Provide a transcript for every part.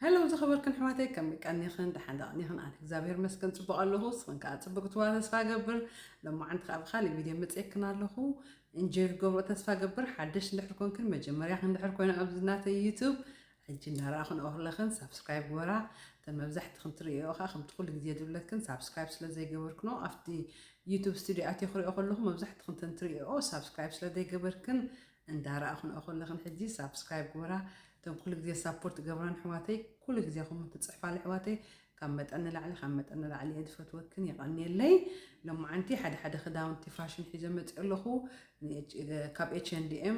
ሄሎ ዝኸበርክን ኣሕዋተይ፣ ከመይ ቀኒኽን? ደሓን ዶ ቀኒኽን? ኣነ እግዚኣብሔር ይመስገን ጽቡቕ ኣለኹ። ንስኽን ከኣ ጽቡቕ ክትዋ ተስፋ እገብር። ሎማዓንቲ ከኣ ብኻልእ ቪድዮ መጺኤክን ኣለኹ። እንጆይ ክትገብሮ ተስፋ እገብር። ሓደሽ እንድሕር ኮንክን፣ መጀመርያኽን እንድሕር ኮይና ኣብዚ ናተይ ዩቱብ፣ ሕጂ እናረኣኽንኦ ከለኽን ሳብስክራይብ ግበራ። እተን መብዛሕትኽን ትርእዮ ከኣ ከምቲ ኩሉ ግዜ ዝብለክን ሳብስክራይብ ስለ ዘይገበርክንኦ ኣብቲ ዩቱብ ስቱድዮ ኣትየ ክሪኦ ከለኹ መብዛሕትኽን እተን ትርእዮ ሳብስክራይብ ስለ ዘይገበርክን እንዳረኣኽንኦ ከለኽን ሕጂ ሳብስክራይብ ግበራ። እቶም ኩሉ ግዜ ሳፖርት ገብራን ኣሕዋተይ ኩሉ ግዜ ከምኡ ትጽሕፋሉ ኣሕዋተይ ካብ መጠን ንላዕሊ ካብ መጠን ንላዕሊ እየ ዝፈትወክን። የቐንየለይ። ሎማዓንቲ ሓደ ሓደ ክዳውንቲ ፋሽን ሒዘ መፅእ ኣለኹ። ካብ ኤች ኤንድ ኤም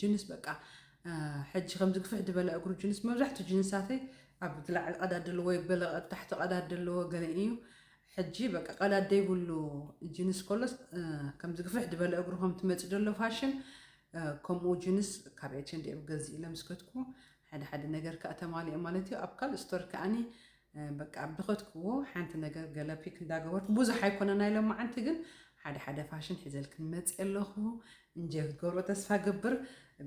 ጅንስ በቃ እ፣ ሕጂ ከምዚ ግፍሕ ዝበለ እግሩ ጅንስ መብዛሕትኡ ጅንሳተይ ኣብ ዝላዕሊ ቀዳድ ዘለዎ ይበለ ኣብ ታሕቲ ቀዳድ ዘለዎ ገለ እዩ። ሕጂ በቃ ቀዳድ ዘይብሉ ጅንስ ከሎስ እ፣ ከምዚ ግፍሕ ዝበለ እግሩ ከም ትመፅእ ዘሎ ፋሽን እ፣ ከምኡ ጅንስ ካብ ኤች ኤንድ ኤም ገዝእ ኢለ ምስ ከድኩ ሓደ ሓደ ነገር ከኣ ተማሊኦ ማለት እዩ። ኣብ ካልእ ስቶር ከኣኒ እ፣ በቃ ብኸድክዎ ሓንቲ ነገር ገለ ፒክ እንዳገበርኩ ብዙሕ ኣይኮነ ናይ ሎማዓንቲ ግን ሓደ ሓደ ፋሽን ሒዘልክን መፅእ ኣለኹ። እንጆይ ክትገብሮ ተስፋ ገብር።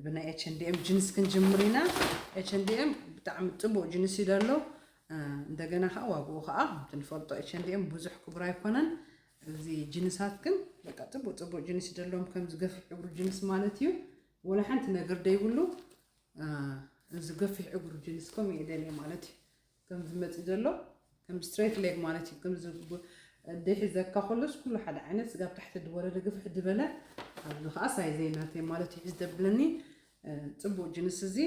ብናይ ኤች ኤንድ ኤም ጅንስ ክንጅምር ኢና። ኤች ኤንድ ኤም ብጣዕሚ ፅቡቅ ጅንስ እዩ ዘሎ። እ፣ እንደገና ከዓ ዋግኡ ከዓ ከምቲ ንፈልጦ ኤች ኤንድ ኤም ብዙሕ ክቡር ኣይኮነን። እዚ ጅንሳት ግን በቃ ፅቡቅ ፅቡቅ ጅንስ እዩ ዘለዎም። ከምዚ ገፊሕ እግሩ ጅንስ ማለት እዩ። ወላ ሓንቲ ነገር ደይብሉ እ፣ እዚ ገፊሕ እግሩ ጅንስ ከምኡ እየ ደልየ ማለት እዩ። ከም ዝመፅእ ዘሎ ከም ስትሬት ሌግ ማለት እዩ። ከም ደይ ሒዘካ ከሎስ ኩሉ ሓደ ዓይነት ስጋብ ታሕቲ ዝወረደ ግፍሕ ዝበለ ኣብዚ ከዓ ሳይዘይ ናተይ ማለት እዩ። እዚ ደብለኒ እ፣ ፅቡቅ ጅንስ እዚ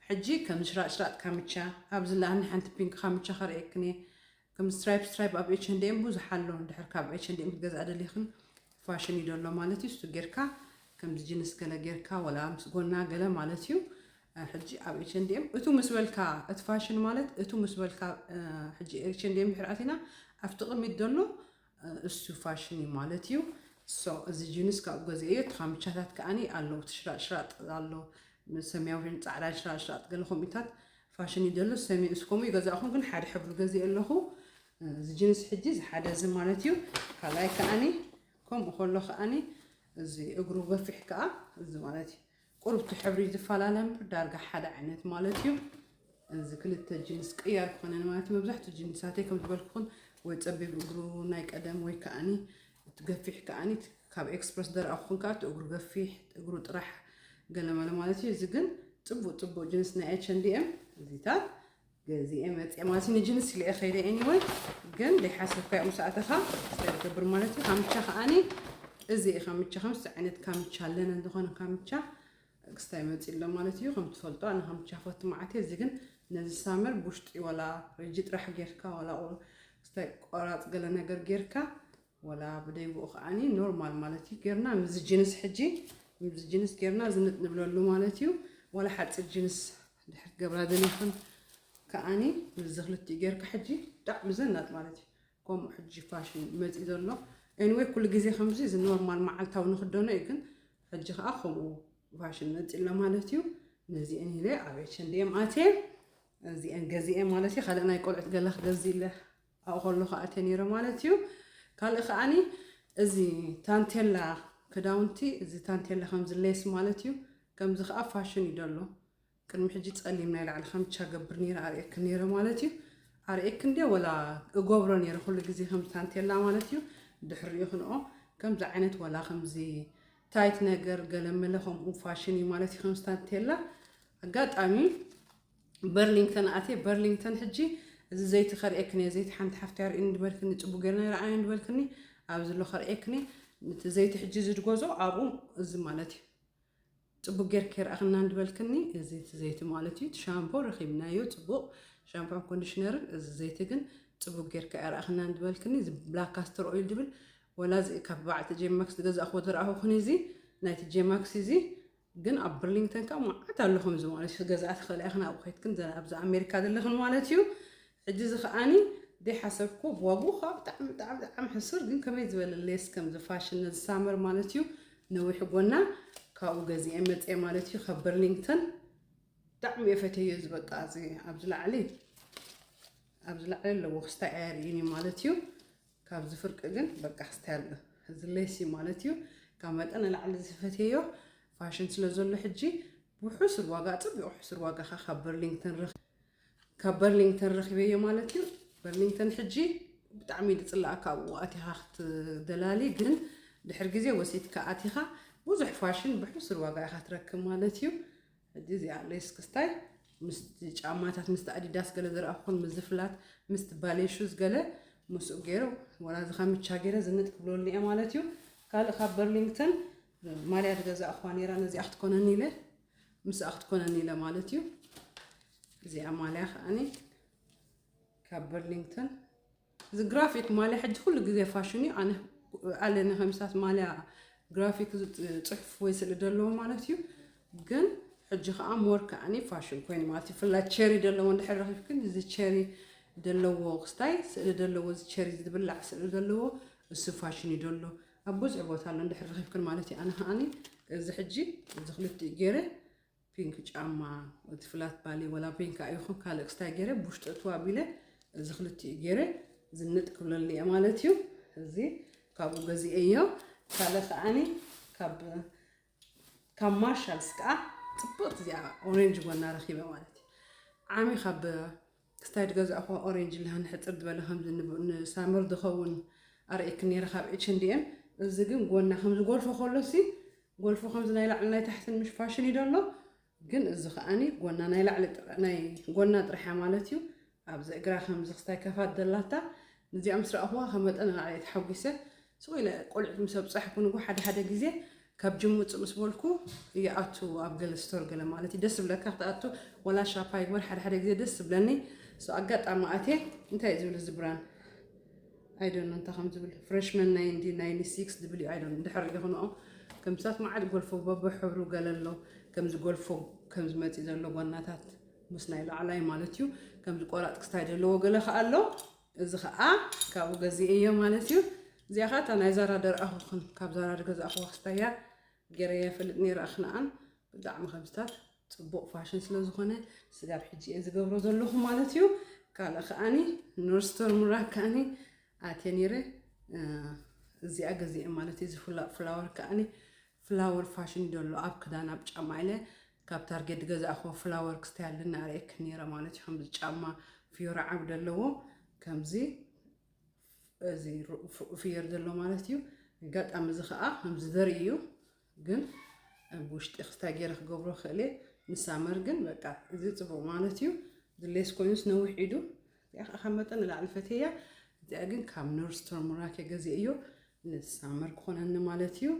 ሕጂ ከም ሽራጥ ሽራጥ ካምቻ ኣብዚ ለኣኒ ሓንቲ ፒንክ ካምቻ ከርእየክን እየ። ከም ስትራይፕ ስትራይፕ ኣብ ኤች ኤንድ ኤም ብዙሕ ኣሎ። እንድሕር ካብ ኤች ኤንድ ኤም ክትገዝኣ ደሊኽን ፋሽን እዩ ዘሎ ማለት እዩ። እሱ ጌርካ ከምዚ ጅንስ ገለ ጌርካ ወላ ምስ ጎና ገለ ማለት እዩ። እ፣ ሕጂ ኣብ ኤች ኤንድ ኤም እቱ ምስ በልካ እቲ ፋሽን ማለት እቱ ምስ በልካ እ፣ ሕጂ ኤች ኤንድ ኤም ድሕር ኣቲና ኣብቲ ቅድሚት ዘሎ እ፣ እሱ ፋሽን እዩ ማለት እዩ። ሶ እዚ ጅንስ ካብኡ ገዚኤዮ። እቲ ካምቻታት ከኣኒ ኣለዉ። እቲ ሽራጥ ሽራጥ ኣሎ። ሰማያዊን ጻዕዳን ሽራጥ ሽራጥ ገለ ከምኡታት ፋሽን እዩ ዘሎ። ሰሚ-፣ ምስ ከምኡ ይገዛእኹም ግን ሓደ ሕብሪ ገዚኤ ኣለኹ። እዚ ጅንስ ሕጂ እዚ ሓደ እዚ ማለት እዩ። ካልኣይ ከኣኒ ከምኡ ከሎ ከኣኒ እዚ እግሩ ገፊሕ ከኣ እዚ ማለት እዩ። ቁሩብ እቲ ሕብሪ ዝፈላለ እምበር ዳርጋ ሓደ ዓይነት ማለት እዩ። እዚ ክልተ ጅንስ ቅያር ክኾነኒ ማለት እዩ። መብዛሕትኡ ጅንሳተይ ከም ዝበልኩኹን ወይ ጸቢብ እግሩ ናይ ቀደም ወይ ከኣኒ እቲ ገፊሕ ከኣኒ እቲ ካብ ኤክስፕረስ ደረኣ ክኹን ከኣ እቲ እግሩ ገፊሕ እግሩ ጥራሕ ገለመለ ማለት እዩ። እዚ ግን ጽቡቅ ጽቡቅ ጅንስ ናይ ኤች ኤንድ ኤም እዚታት ገዚኤ መጽኤ ማለት እዩ። ንጅንስ ኢለ እየ ከይደ ኤኒወይ ግን ደይሓሰብካዮ ምስ ኣተኻ ስታይ ትገብር ማለት እዩ። ካምቻ ከኣኒ እዚ እዩ ካምቻ ከምዚ ዓይነት ካምቻ ኣለነ ዝኾነ ካምቻ ክስታይ መጽእ ኣሎ ማለት እዩ። ከም ትፈልጦ ኣነ ካምቻ ፈቱ መዓት እየ። እዚ ግን ነዚ ሳመር ብውሽጢ ወላ ርጂ ጥራሕ ጌርካ ወላ ክስታይ ቆራጽ ገለ ነገር ጌርካ ወላ ብደይብኡ ከዓኒ ኖርማል ማለት እዩ ጌርና ምስ ጅንስ ሕጂ ምስ ጅንስ ጌርና ዝንጥ ንብለሉ ማለት እዩ። ወላ ሓፂር ጅንስ ድሕር ገብራ ደሊኽን ከዓኒ ምስ ክልቲኡ ጌርካ ሕጂ ብጣዕሚ ዘናጥ ማለት እዩ። ከምኡ ሕጂ ፋሽን መፂእ ዘሎ ኤኒወይ ኩሉ ግዜ ከምዚ እዚ ኖርማል መዓልታዊ ንክደኖ እዩ። ግን ሕጂ ከዓ ከምኡ ፋሽን መፂእ ኣሎ ማለት እዩ። ነዚአን ኢለ ኣብ ኤች ኤንድ ኤም ኣትየ እዚአን ገዚአ ማለት እዩ። ካልእ ናይ ቆልዑት ገለ ክገዝእ ኢለ ኣብኡ ከለኹ ኣትየ ነይረ ማለት እዩ። ካልእ ከዓኒ እዚ ታንቴላ ክዳውንቲ እዚ ታንቴላ ከምዚ ሌስ ማለት እዩ። ከምዚ ከዓ ፋሽን እዩ ዘሎ። ቅድሚ ሕጂ ፀሊም ናይ ላዕሊ ከምቻ ገብር ነይረ ኣርእየክን ነይረ ማለት እዩ። ኣርእየክን እንደ ወላ እገብሮ ነይረ ኩሉ ግዜ ከም ታንቴላ ማለት እዩ። ድሕሪኡ ክንኦ ከምዚ ዓይነት ወላ ከምዚ ታይት ነገር ገለመለ ከምኡ ፋሽን እዩ ማለት እዩ። ከም ታንቴላ ኣጋጣሚ በርሊንግተን ኣቴ በርሊንግተን ሕጂ እዚ ዘይቲ ከርእየክን እየ። ዘይቲ ሓንቲ ሓፍቲ ኣርእኒ ዝበልክኒ ፅቡ ገርና ይረኣየ ዝበልክኒ ኣብዚ ኣሎ ከርእየክኒ እቲ ዘይቲ ሕጂ ዝድጎዞ ኣብኡ እዚ ማለት እዩ። ጽቡቅ ጌርካ ይረኣኽና እንድበልክኒ እዚ እቲ ዘይቲ ማለት እዩ። እቲ ሻምፖ ረኺብናዮ ጽቡቅ ሻምፖን ኮንዲሽነርን፣ እዚ ዘይቲ ግን ጽቡቅ ጌርካ ይረኣኽና እንድበልክኒ እዚ ብላክ ካስተር ኦይል ድብል ወላ እዚ ካብ በዓል ቲ ጄ ማክስ ዝገዛእኽዎ ዝረኣኹኽን እዚ ናይ ቲ ጄ ማክስ እዚ ግን ኣብ ብርሊንግተን ካብ መዓት ኣሎ ከምዚ ማለት እዩ። ገዛእቲ ከለእኽን ኣብኡ ከይድክን ዘ-፣ ኣብዚ ኣሜሪካ ዘለኽን ማለት እዩ። ሕጂ እዚ ከዓኒ ዘይሓሰብኩ ብዋግኡ ከዓ ብጣዕሚ ብጣዕሚ ብጣዕሚ ሕሱር ግን ከመይ ዝበለ ሌስ ከምዚ ፋሽን ነዚ ሳመር ማለት እዩ። ነዊሕ ጎና ካብኡ ገዚኤ መፅኤ ማለት እዩ። ካብ በርሊንግተን ብጣዕሚ እየ ፈትየዮ። እዚ በቃ እዚ ኣብዚ ላዕሊ ኣብዚ ላዕሊ ኣለዎ ክስታይ ኣየርእዩን እዩ ማለት እዩ። ካብዚ ፍርቂ ግን በቃ ክስታይ ኣሎ። እዚ ሌሲ ማለት እዩ። ካብ መጠን ንላዕሊ ዝፈትየዮ ፋሽን ስለ ዘሎ ሕጂ ብሕሱር ዋጋ ፅቡቅ ሕሱር ዋጋ ከዓ ካብ በርሊንግተን ረኽ ካብ በርሊንግተን ረኺበዮ ማለት እዩ። በርሊንግተን ሕጂ ብጣዕሚ ድጽላእ ካብኡ ኣቲኻ ክትደላሊ፣ ግን ድሕር ግዜ ወሲድካ ኣቲኻ ብዙሕ ፋሽን ብሕሱር ዋጋ ኢኻ ትረክብ ማለት እዩ። ሕጂ እዚኣ ሌስ ክስታይ ምስ ጫማታት፣ ምስ ኣዲዳስ ገለ ዝረኣኹን፣ ምስ ዝፍላት፣ ምስ ባሌ ሹዝ ገለ ምስኡ ገይሩ፣ ወላ ዝኻ ምቻ ገይረ ዝንጥ ክብለሉ እየ ማለት እዩ። ካልእ ካብ በርሊንግተን ማልያ ዝገዛእኳ ነይራ፣ ነዚኣ ክትኮነኒ ኢለ፣ ምስኣ ክትኮነኒ ኢለ ማለት እዩ። እዚኣ ማልያ ከዓኒ ካብ በርሊንግተን። እዚ ግራፊክ ማልያ ሕጂ ኩሉ ግዜ ፋሽን እዩ። ኣነ ኣለኒ ከምሳት ማልያ ግራፊክ ዝ-፣ ጽሑፍ ወይ ስእሊ ዘለዎ ማለት እዩ። ግን ሕጂ ከዓ ሞር ከዓኒ ፋሽን ኮይኑ ማለት እዩ። ፍላይ ቸሪ ዘለዎ እንድሕር ረኺብክን፣ እዚ ቸሪ ዘለዎ ክስታይ ስእሊ ዘለዎ፣ እዚ ቸሪ ዝብላዕ ስእሊ ዘለዎ፣ እሱ ፋሽን እዩ ዘሎ ኣብ ብዙሕ ቦታ ኣሎ እንድሕር ረኺብክን ማለት እዩ። ኣነ ከዓኒ እዚ ሕጂ እዚ ክልቲኡ ገይረ ፒንክ ጫማ፣ እቲ ፍላት ባሌ ወላ ፒንክ ኣይኹን ካልእ ክስታይ ገይረ ብውሽጢ እትው ኣቢለ እዚ ክልቲኡ ገይረ ዝንጥ ክብለሉ እየ ማለት እዩ። እዚ ካብኡ ገዚኤዮ። ካልእ ከዓኒ ካብ ካብ ማርሻልስ ከዓ ጽብቕቲ እዚኣ ኦሬንጅ ጎና ረኺበ ማለት እዩ። ዓሚ ካብ ክስታይ ዝገዛእኹዋ ኦሬንጅ ኣለሃኒ ሕጽር ዝበለ ከምዚ ንብ-፣ ንሳመር ዝኸውን ኣርእየኪ ነይረ ካብ ኤች ኤንድ ኤም። እዚ ግን ጎና ከምዚ ጎልፎ ከሎሲ ጎልፎ ከምዚ ናይ ላዕሊ ናይ ታሕትን ምሽ ፋሽን እዩ ዘሎ። ግን እዚ ከዓኒ ጎና ናይ ላዕሊ ጥራ-፣ ናይ ጎና ጥራሕ እያ ማለት እዩ። ኣብዚ እግራ ከምዚ ክስታይ ከፋት ዘላታ፣ ነዚኣ ምስ ረኣኹዋ ካብ መጠን ንላዕሊ እየ ተሓጒሰ። ስቕ ኢለ ቆልዑት ምስ ኣብጻሕኩ ንጎ ሓደ ሓደ ግዜ ካብ ጅም ውጽእ ምስ በልኩ ይኣቱ ኣብ ገለ ስቶር ገለ ማለት እዩ። ደስ ዝብለካ ክትኣቱ፣ ወላ ሻፓ ይግበር ሓደ ሓደ ግዜ ደስ ዝብለኒ። ሶ ኣጋጣሚ ኣትየ እንታይ እዩ ዝብል እዚ ብራንድ? I don't know እንታይ ከም ዝብል፣ ፍሬሽመን ናይንቲ ናይንቲ ሲክስ ዝብል እዩ። I don't know እንድሕር ሪኢኹንኦ። ከምሳት መዓት ጎልፎ በብሕብሩ ገለ ኣሎ። ከምዚ ጎልፎ ከምዚ መፂ ዘሎ ጎናታት ምስ ናይ ላዕላይ ማለት እዩ። ከምዚ ቆራጥ ክስታይ ዘለዎ ገለ ከኣ ኣሎ። እዚ ከኣ ካብኡ ገዚኤዮ ማለት እዩ። እዚኣ ከኣ እታ ናይ ዛራ ደርኣኹኽን ካብ ዛራ ዝገዛእኹዋ ክስታያ ገይረያ ይፈልጥ ነይረ። ኣኽንኣን ብጣዕሚ ከምዚታት ጽቡቕ ፋሽን ስለ ዝኾነ ስጋብ ሕጂ እየ ዝገብሮ ዘለኹ ማለት እዩ። ካልእ ከኣኒ ኖርስቶር ምራክ ከኣኒ ኣትየ ነይረ። እ፣ እዚኣ ገዚኤ ማለት እዩ። እዚ ፍላ-፣ ፍላወር ከኣኒ ፍላወር ፋሽን እዩ ዘሎ ኣብ ክዳን ኣብ ጫማ ኢለ ካብ ታርጌት ዝገዛእኹዎ ፍላወር ክስታይ ኣለኒ ኣርእየኪ ነይረ ማለት እዩ። ከምዚ ጫማ ፍዮሪ ዓቢ ዘለዎ ከምዚ እዚ ሩ-፣ ፍ-፣ ፍየር ዘሎ ማለት እዩ። ኣጋጣሚ እዚ ኸዓ ከምዚ ዘርኢ እዩ፣ ግን ኣብ ውሽጢ ክስታይ ገይረ ክገብሮ ክእል እየ። ንሳመር ግን በቃ እዚ ጽቡቕ ማለት እዩ። እዚ ሌስ ኮይኑስ ነዊሕ ኢዱ። እዚኣ ኸዓ ካብ መጠን ንላዕሊ ፈትየያ። እዚኣ ግን ካብ ኖርስቶር ሙራክ እየ ገዚኤዮ። ንሳመር ክኾነኒ ማለት እዩ።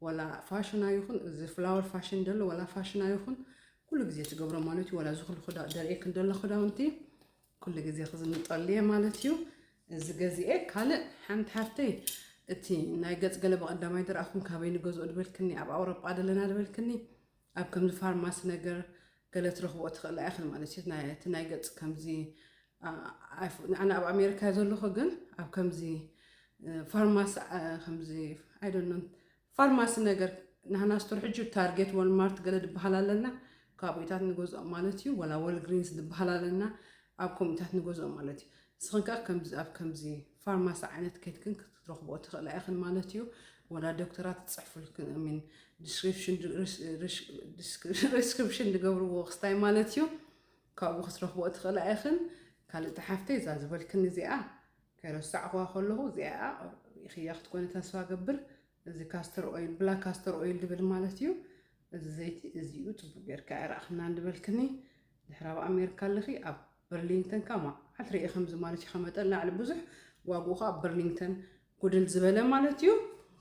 ወላ ፋሽን ኣይኹን፣ እዚ ፍላወር ፋሽን ደሎ ወላ ፋሽን ኣይኹን፣ ኩሉ ግዜ ትገብሮ ማለት እዩ። ወላ እዚ ኩሉ ክዳ-፣ ደርእየክን ደሎ ክዳውንቲ ኩሉ ግዜ ክዝንጠሉ እየ ማለት እዩ። እዚ ገዚኤ። ካልእ ሓንቲ ሓፍተይ እቲ ናይ ገጽ ገለ ብቐዳማይ ድረኣኹም ካበይ ንገዝኦ ድበልክኒ፣ ኣብ ኣውሮጳ ደለና ድበልክኒ፣ ኣብ ከምዚ ፋርማሲ ነገር ገለ ትረኽብኦ ትኽእላ ኢኽን ማለት እዩ። ናይ፣ እቲ ናይ ገጽ ከምዚ፣ ኣ-፣ ኣይፍ-፣ ኣነ ኣብ ኣሜሪካ እየ ዘለኹ፣ ግን ኣብ ከምዚ፣ እ፣ ፋርማሲ፣ እ፣ ከምዚ፣ I don't know፣ ፋርማሲ ነገር ናህና ስቶር ሕጂ ታርጌት፣ ወልማርት ገለ ድበሃል ኣለና፣ ካብኡታት ንገዝኦ ማለት እዩ። ወላ ወልግሪንስ ድበሃል ኣለና፣ ኣብ ከምኡታት ንገዝኦ ማለት እዩ። ንስኽን ከኣ ከምዚ፣ ኣብ ከምዚ ፋርማሲ ዓይነት ከይድክን ክትረኽብኦ ትኽእላ ኢኽን ማለት እዩ። ወላ ዶክተራት ትጽሕፉልክን፣ I mean፣ ዲስክሪፕሽን፣ ሪስ-፣ ሪስ-፣ ሪስክሪፕሽን ዝገብርዎ ክስታይ ማለት እዩ። ካብኡ ክትረኽብኦ ትኽእላ ኢኽን። ካልእ እታ ሓፍተይ እዛ ዝበልክኒ እዚኣ ከይረሳዕኹዋ ከለኹ፣ እዚኣ ርኢኽያ ክትኮኒ ተስፋ ገብር። እዚ ካስተር ኦይል፣ ብላክ ካስተር ኦይል ድብል ማለት እዩ። እዚ ዘይቲ እዚኡ ጽቡቕ ጌርካ ኣይረኣኽናን ድበልክኒ። ድሕሪ ኣብ ኣሜሪካ ኣለኺ፣ ኣብ በርሊንግተን ከኣ መዓት ርኢ ከምዚ ማለት እዩ። ካብ መጠን ላዕሊ ብዙሕ ዋግኡ ከኣ ኣብ በርሊንግተን ጉድል ዝበለ ማለት እዩ።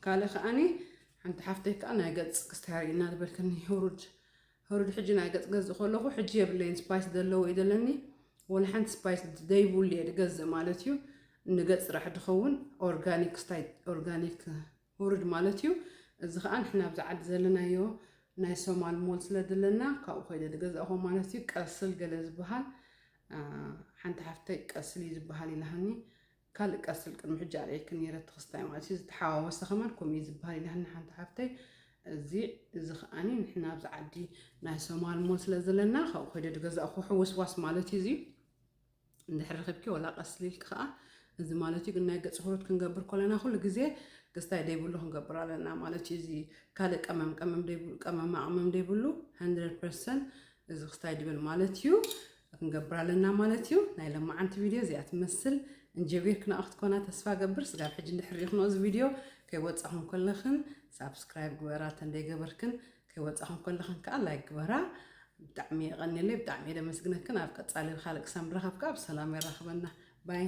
ካልእ ከኣኒ ሓንቲ ሓፍተይ ከኣ ናይ ገጽ ክስታይ ርኢና ድበልክኒ። ህሩድ፣ ህሩድ ሕጂ ናይ ገጽ ገዝእ ከለኹ ሕጂ የብለይን፣ ስፓይስ ዘለዎ እዩ ዘለኒ። ወላ ሓንቲ ስፓይስ ደይብሉ እየ ድገዝእ ማለት እዩ። ንገጽ ጥራሕ ድኸውን ኦርጋኒክ ክስታይ፣ ኦርጋኒክ ህሩድ ማለት እዩ። እዚ ከኣ ንሕና ኣብዚ ዓዲ ዘለናዮ ናይ ሶማል ሞል ስለ ዘለና ካብኡ ከይደ ድገዛእኹ ማለት እዩ። ቀስል ገለ ዝበሃል፣ ኣ፣ ሓንቲ ሓፍተይ ቀስል እዩ ዝበሃል ኢላሃኒ። ካልእ ቀስል ቅድሚ ሕጂ ኣርእየኪ ነይረ እቲ ክስታይ ማለት እዩ። ዝተሓዋወሰ ከማን ከምኡ እዩ ዝበሃል ኢላሃኒ ሓንቲ ሓፍተይ። እዚ፣ እዚ ከኣኒ ንሕና ኣብዚ ዓዲ ናይ ሶማል ሞል ስለ ዘለና ካብኡ ከይደ ድገዛእኹ ሕውስዋስ ማለት እዩ እዚ። እንድሕር ረኺብኪ ወላ ቀስል ኢልኪ ከኣ እዚ ማለት እዩ። ግን ናይ ገጽ ህሩድ ክንገብር ከለና ኩሉ ግዜ ክስታይ ደይብሉ ክንገብር ኣለና ማለት እዩ። እዚ ካልእ ቀመም ቀመም ደይብሉ፣ ቀመማ ቀመም ደይብሉ፣ ሃንድረድ ፐርሰንት እዚ ክስታይ ድብል ማለት እዩ። ክንገብር ኣለና ማለት እዩ። ናይ ለማዓንቲ ቪድዮ እዚኣ ትመስል እንጀቢር ክናቕ ክትኮና ተስፋ ገብር። ስጋብ ሕጂ እንድሕር ሪእኽንኦ እዚ ቪድዮ ከይወጻኹም ከለኽን ሳብስክራይብ ግበራ፣ ተንደይ ገበርክን ከይወጻኹም ከለኽን ከዓ ላይክ ግበራ። ብጣዕሚ የቐንየለይ፣ ብጣዕሚ እየ ደመስግነክን። ኣብ ቀጻሊ ካልእ ክሳብ ንራኸብ ከዓ ብሰላም የራኽበና። ባይ።